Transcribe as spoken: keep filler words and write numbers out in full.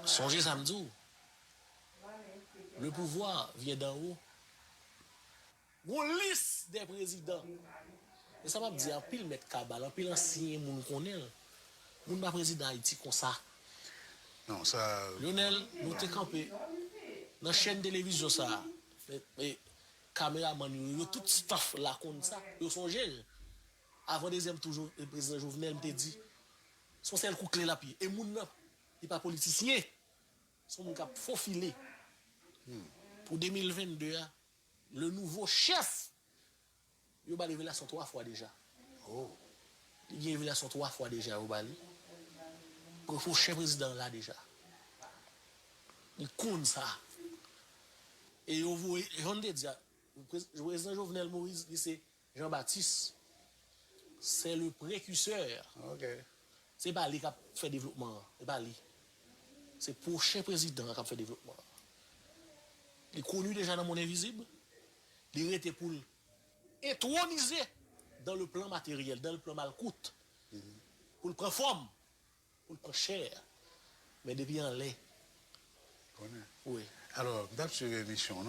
Sonje sa m di w. Le pouvoir vient d'en haut. Gon lis de prezidan. E sa m ap di, anpil mèt kabal, anpil ansyen moun konnen l. Moun pa prezidan Ayiti konsa. Non, sa. Lionel, nou te kanpe nan chèn televizyon sa a. E, e kameramann yo, yo tout staff la konn sa. Yo sonje l. Avan dezyèm tou Jo- prezidan Jovenel, m te di, se yon sèl kou kle l ap ye. E moun nan, li pa politisyen. Se yon moun k ap fofile. Pou de mil vennde a, le nouveau chef, yo ba l revelasyon twa fwa deja. Oh. Li gen revelasyon twa fwa deja yo ba li. Pwochen prezidan an la deja. Li konn sa. E yo voye, jan m te di a, prez- prezidan Jovenel Moïse, li se Jean Baptiste. Se le prekisè. Ok. Se pa li k ap fè devlopman an. Se pa li. Se pwochen prezidan an k ap fè devlopman an. Li koni deja nan monn envizib. Li rete pou l entwonize dans le plan matériel, dans le plan malkout. Pou l pran fòm, pou l pran chè. Men depi anlè, Konnen. Wi. Alò, m t ap swiv emisyon w